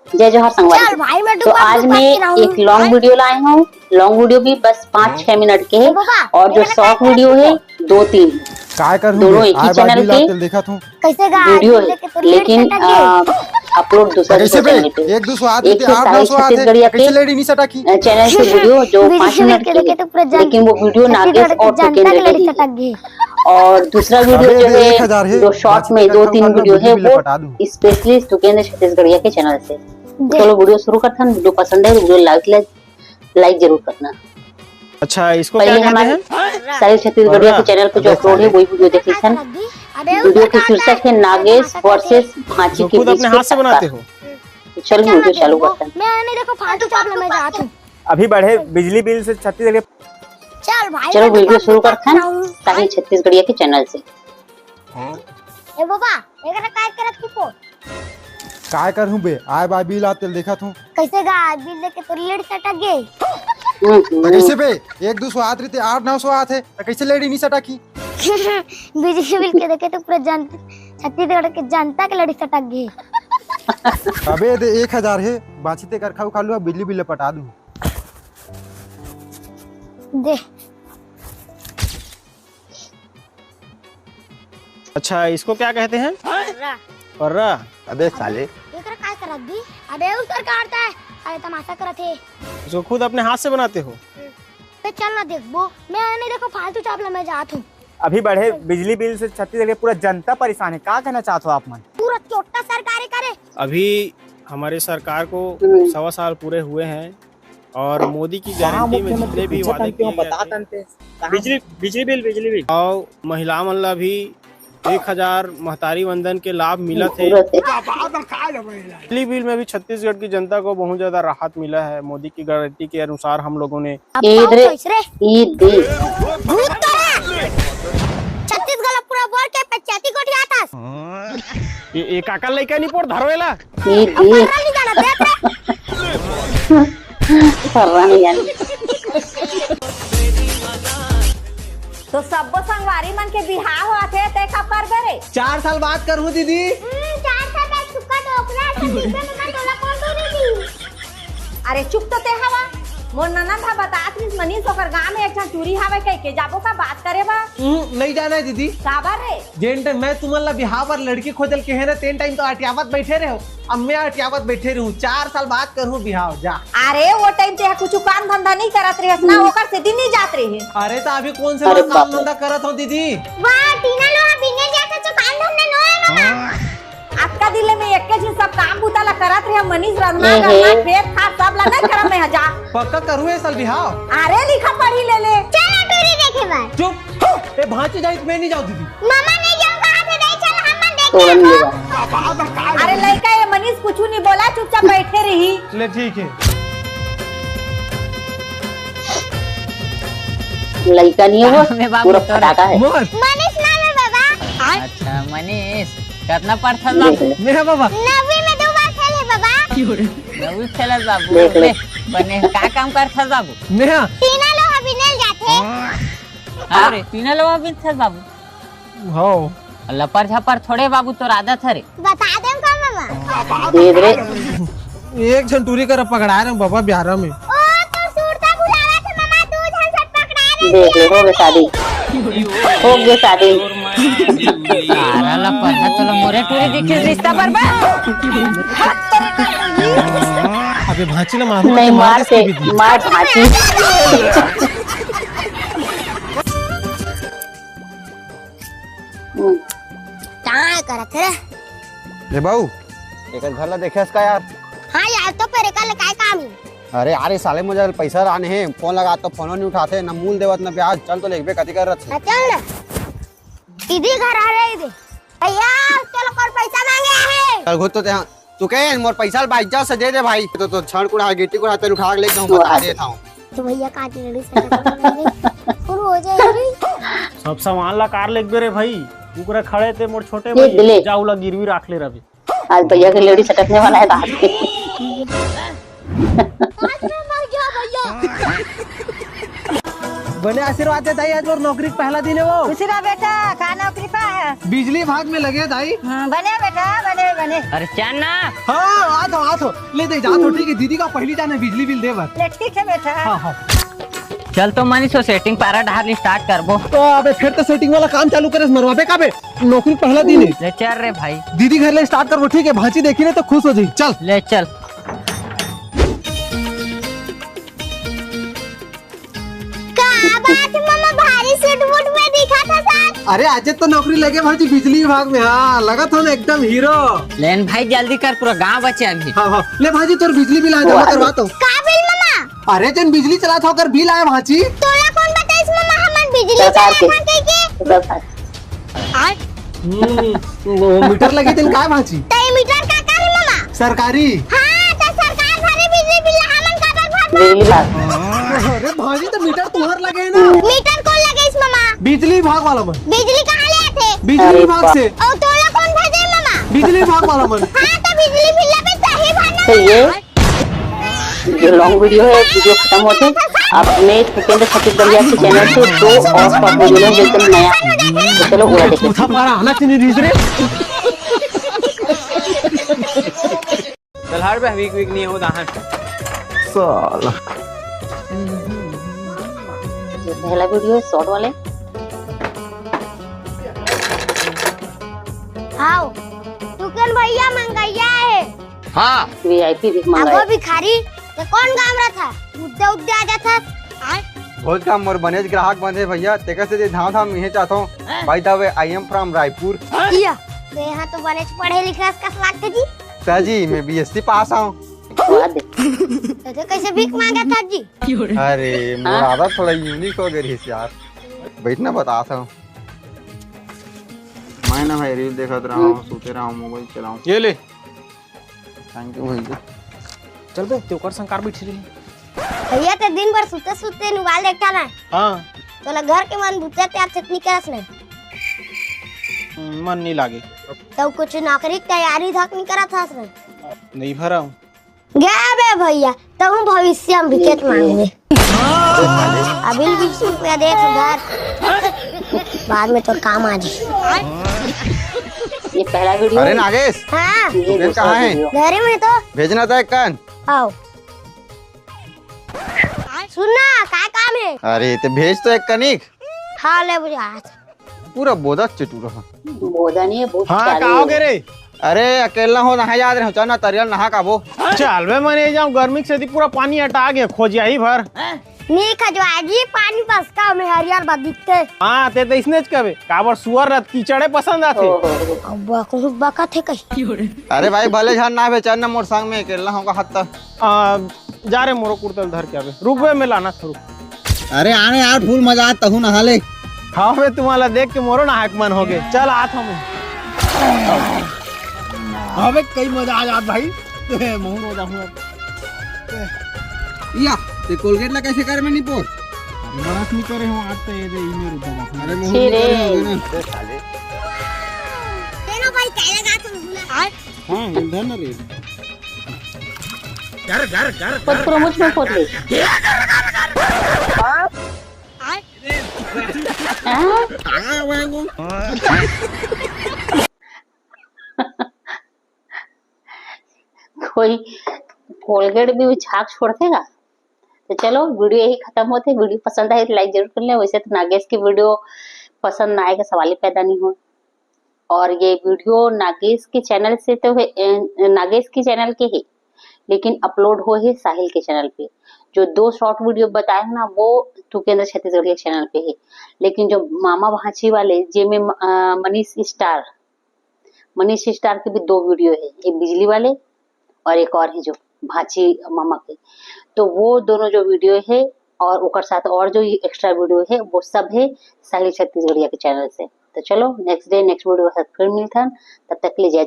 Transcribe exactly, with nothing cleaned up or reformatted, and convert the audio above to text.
जय जोहार संगवारी। चल भाई, मैं तो डुबा आज डुबा मैं के रहूं। एक लॉन्ग वीडियो लाए हूँ। लॉन्ग वीडियो भी बस पाँच छह मिनट के है। ए बाबा, और जो मेरा शॉर्ट वीडियो है, दो तीन, काय करहूँ दोनों बे? एक ही आय चैनल बाजी के लाते देखत हूँ। कैसे गा? वीडियो है, लेकिन अपलोड दूसरा दूसरा चैनल पे। एक दो सौ आते, एक तो आठ नौ सौ आते, छत्तीसगढ़िया के कैसे लेडी नहीं सटा की? चैनल के वीडियो जो पाँच मिनट के है, लेकिन वो वीडियो नागेश और टुकेंद्र के ही है। और दूसरा वीडियो जो है, जो शॉर्ट में दो तीन वीडियो है, वो स्पेशली टुकेंद्र छत्तीसगढ़िया के चैनल से। चलो वीडियो शुरू करथन। वीडियो पसंद है, वीडियो लाइक लाइक लाइक जरूर करना। अच्छा, इसको क्या कहते हैं? साहिल छत्तीसगढ़िया के चैनल पे जो अपलोड है, वही वीडियो देख लेथन। वीडियो के शीर्षक है नागेश वर्सेस भांची के बीच के टक्कर। तो चल वीडियो चालू करथन। मैं नहीं देखो फालतू चाप ले, मैं जात हूँ। अभी बढ़े बिजली बिल से छत्तीसगढ़ के। चल भाई, चलो वीडियो शुरू करथन साहिल छत्तीसगढ़िया के चैनल से। ए बाबा, एकरा काय करत तू को? काय करहूँ बे, आय बाय बिल आते देखत हूँ। कैसे गा, बिल देख के तोर लेडी सटक गे? त कैसे बे? एक दो सौ आत रहिते, आठ नौ सौ आत हे, त कैसे लेडी नहीं सटा की? बिजली बिल के देखे तो पूरा जनता, छत्तीसगढ़ के जनता के लेडी सटक गे। अबे दे एक हजार हे, बाची ते कर खाऊ खा लू, बिजली बिल पटा दू। दे। अच्छा, इसको क्या कहते हैं? पर्रा। पर्रा। अबे साले। एकरा काय करत दी? अबे उ सरकार ता है। अरे तमाशा करत हे। इसको खुद अपने हाथ से बनाते हो? तो चल ना देखबो। मैं नहीं देखो फालतू चाप ले, मैं जात हूँ। अभी बढ़े बिजली बिल से छत्तीसगढ़ के पूरा जनता परेशान है। का कहना चाहत हो आप मन? पूरा चोट्टा सरकार हे करे। अभी हमारे सरकार को सवा साल पूरे हुए हैं। और मोदी की गारंटी में जितने भी वादे किए गए थे, बिजली, बिजली बिल, बिजली बिल। और महिला मन ला भी एक हजार महतारी वंदन के लाभ मिलत हे। बिजली बिल में भी छत्तीसगढ़ की जनता को बहुत ज्यादा राहत मिला है। मोदी की गारंटी के अनुसार हम लोगों ने। छत्तीसगढ़ पूरा बोल के पंचायती गोठियाथस। ये, ये काकर लइका नहीं पोर धरोएला। ये, ये। पर्रा नहीं जाना, देख रे। पर्रा नहीं जाना। तो सब्बो संगवारी मन के बिहाव होथे, ते कब करबे रे? चार साल बाद करहूँ दीदी। हम्म, चार साल बाद सुक्का डोकरा, सब दिखबे मम्मा, तोला कौन दूरी दी? अरे चुप तो ते हवा। मोर ननद ह बतात रिहिस मनीष ओकर गांव में एक झन टूरी हावय कहिके, जाबो का बात करे बर? हम्म, नहीं जाना है दीदी। काबर रे? जेन टाइम मैं तुमन ला बिहाव बर लड़की खोजल के है ना, तेन टाइम तो अटियावत बैठे रहे हो। अब मैं अटियावत बैठे रहूं, चार साल बाद करहूं बिहाव, जा। अरे वो टाइम ते कुछ काम धंधा नहीं करत रहे ना, हम्म। ओकर से दिन नहीं जात रहे। अरे तो अभी कौन से काम धंधा करत हो दीदी? वाह, टीना लोहा बिने जात हो, काम धंधा नो है मामा। अतका दिन ले मैं एके झिन सब काम बूता ला करत रहे, मनीष रंधना, ए हे। गन्ना, खेत खार सब ला नहीं करम मैं ह जा। पक्का करूँ ए साल बिहाव। अरे लिखा पढ़ी ले ले। चल टूरी देखे बर। चुप। ए भांची जाई त मैं नहीं जाऊँ दीदी। मामा नहीं जाऊँ कहा थे, नहीं चल हम मन देख के आबो। अरे लइका ये मनीष कुछ नहीं बोला, चुपचाप बैठे रही। ले ठीक है। लइका नहीं है वो, पूरा फटाका है। मनीष नाम है बाबा। अच्छा मनीष, कितना पढ़थस बाबू? मेहा बाबा। नवी में दो बार फेल है बाबा। नवी फेल है बाबू। बने का काम करथस बाबू? मेहा। टीना लोहा बिनेल जाथे। अरे टीना लोहा बिनथस बाबू। हाँ। लपर झपर थोड़े बाबू, तोर आदत हरे। बता देम का मामा? देख रे। एक झन टूरी करा पकड़ाए रहे बाबा बिहारा में। ओ तो सुरता बुलावा थे मामा, दू झन से पकड़ाए रहे। देख ले, हो गए शादी। हो गए शादी। सारा लपर है, चलो मोरे टूरी दिखे रिश्ता बर्बाद। अबे भांची ना मारो, नहीं मार के, मार भांची। हम्म। का करत हे रे? ए बाऊ, एकर घर ला देखेस का यार? हाँ यार, तो पर एकर ले काय काम हे? अरे यार, ये साले मुझे पैसा लाने हे, फोन लगा तो फोनो नहीं उठाथे, ना मूल देवत ना ब्याज। चल तो लेबे कति कर रथे। हाँ, चल ना। दीदी घर आ रही दे। भैया, चलो कर पैसा मांगे हे। चल घुट तो ते हाँ। तू कहे मोर पैसा ल बाइक जाओ से दे दे भाई। तो, तो छड़ कुड़ा, गिट्टी कुड़ा तेल उठा के ले जाऊँ, बता देता हूँ। तो भैया काट ले रही से शुरू हो जाए रे। सब सामान ला कार लेगबे रे भाई। उकरा खड़े ते मोर छोटे भाई, जाऊ ला गिरवी राख ले रवि। आज भैया के लेडी सटकने वाला है बाप के। आज मैं मर गया भैया। बने आशीर्वाद दे दाई, आज मोर नौकरी के पहला दिन हे वो। खुशी रह बेटा, का नौकरी पा है? बिजली विभाग में लगे दाई। हाँ, बने बेटा, बने, बने। अरे चल ना। हाँ, आत हो, आत हो। ले दे, जात हो, ठीक है, दीदी का पहली जान हे बिजली बिल दे बर। ले ठीक है बेटा। हाँ, हाँ। चल तो मनीष, वो सेटिंग पारा डाल start करबो। तो अबे फिर तो सेटिंग वाला काम चालू करे, मरवाबे का बे? नौकरी पहला दिन हे। ले चल रे भाई। दीदी घर ले start करबो, ठीक है? भांची देखी ना तो खुश हो जाई। चल। ले चल। का बात हे मम्मा, भारी सूट बूट में दिखत हस आज? अरे आज तो नौकरी लगे भांची बिजली विभाग में। हाँ, लगत हो ना एकदम हीरो। लेन भाई जल्दी कर, पूरा गांव बचे अभी। हाँ, हाँ। ले भांची तोर बिजली बिल आ जमा करवा तो। का बिल मम्मा? अरे जेन बिजली चलात हो ओकर बिल आय भांची। तोला कोन बताइस मम्मा हमन बिजली चलात हन कहिके? हम्म, वो मीटर लगे तेन काय भांची? त ये मीटर का करे मम्मा? सरकारी। हाँ, त सरकार भरे बिजली बिल हमन काबर भरबो? बिजली बात। अरे भांची त मीटर तुहर लगे हे ना? मीटर कोन लगइस मम्मा? बिजली विभाग वाला मन। बिजली कहाँ ले आथे? बिजली अरे विभाग से। अउ तोला कोन भेजे मम्मा? बिजली विभाग वाला मन। हाँ, त बिजली बिल ला भी सही भरना सही हे। ये लॉन्ग वीडियो हे, वीडियो खतम होथे। अपने भूपेंद्र छत्तीसगढ़िया के चैनल से दो और शॉर्ट वीडियो हे, एकदम नया। तो चलो, वो देखें। चौथा पारा आना चाहिए रे। चल हट बे, वीक वीक नहीं हो दाहन। साला। ये पहला वीडियो हे शॉर्ट वाले। हाव, टुकन भैया मंगैया हे। हाँ। वीआईपी भी मंगाए। अगो भिखारी, ते कोन गांव रथस? उद्दे उद्दे आ जाथस। बहुत काम मोर बनेच ग्राहक बंधे भैया, तेकर से धाम धाम इहे चाहत हूँ। By the way, I am from Raipur. किया, ते यहाँ तो बनेच पढ़े लिखे हस कस लागथे जी। सर जी, मैं बीएससी पास हूँ। वाह दे। तो, तो कैसे भीख मांगत हस जी? अरे, मोर हाँ? आदत थोड़ा यूनिक हो गई रहिस यार। बैठ ना, बतात हूँ। मैं ना भाई रील देखत रहा हूँ, हम्म। सोते रहा हूँ, मोबाइल चलाऊँ। ये ले। थैंक यू भैया। चल बे, ते ओकर संग काबर बैठे रहे? भैया, ते दिन भर सुते सुते मोबाइल देखथस ना। हाँ। तोला घर के मन बुता ते आप चटनी करस ना। हम्म, मन नहीं लागे। तो कुछ नौकरी के तैयारी धक नहीं करत हस ना? नहीं भरा हूँ। गे बे भैया, तहूँ भविष्य में बिकेट मांगबे। अभी बीस रुपया दे सुधार, बाद में तोर काम आ जाए। ये पहला वीडियो अरे है। नागेश, हाँ। ये तू दूसरा कहाँ है? वीडियो। घरे में तो। भेजना था एक कन। आओ। सुन ना, काय काम है? अरे, ते भेज तो एक कनिक। हाँ, ले बुझा। पूरा बोदा चटूरा। बोदा नहीं है, बहुत हाँ, चालू का हो है। गए रे? अरे, अकेला हो, नहा याद रहे, चल ना, तरिया नहा का वो। चल बे, मैं नहीं जाऊँ, गर्मी के सेती पूरा पानी अटा गया, खोजिया ही भर। नहीं खजवा जी, पानी बस का में हरियर बा दिखते। हाँ, ते तो इसने च कबे, काबर सुअर रथ कीचड़े पसंद आथे। ओहो। अब बहुत बकत है कहीं। अरे भाई, भले झन ना बे, चल ना मोर संग में, अकेला होगा हत्ता। आ, जा रे मोरो कुर्ता ल धर के आबे। रुक बे, मैं लाना था, रुक। अरे आने यार, फुल मजा आत, तहू नहा ले। हाँ बे, तुम्हाला देख के मोरो नहायक मन हो गए। चल आत हूँ मैं। अबे कई मजा आ जात भाई। महू रो जाहूँ अब। या, ते कोलगेट ला कैसे करे में निपोर? मना नहीं करे हूँ, आज तो ये दे, इमे रुक जा। अरे महू छी रे। करे होगे ना। तेनो भाई कहले गा तुम। हाँ, इधर ना रे। घर, घर, घर, पर घर, पूरा मुझ में घर, फोड़ घर। ले। हाँ? कोई कोलगेट भी झाग छोड़थे का? तो चलो, वीडियो यही खत्म होथे। वीडियो पसंद आए तो लाइक जरूर कर लें। वैसे तो नागेश की वीडियो पसंद ना आए का सवाल ही पैदा नहीं हो। और ये वीडियो नागेश के चैनल से तो है, अ, नागेश के चैनल के है, लेकिन अपलोड हो है साहिल के चैनल पे। जो दो शॉर्ट वीडियो बताए हैं ना, वो तुकेंद्र छत्तीसगढ़िया चैनल पे है, लेकिन जो मामा भांची वाले, जेमे म-, अ, मनीष स्टार, मनीष स्टार के भी दो वीडियो है, एक बिजली वाले और एक और है जो भांची मामा के। तो वो दोनों जो वीडियो है और ओकर साथ और जो एक्स्ट्रा वीडियो है, वो सब है साहिल छत्तीसगढ़िया के चैनल से। तो चलो, नेक्स्ट डे नेक्स्ट वीडियो के साथ फिर मिलथन। तब तक के लिए जय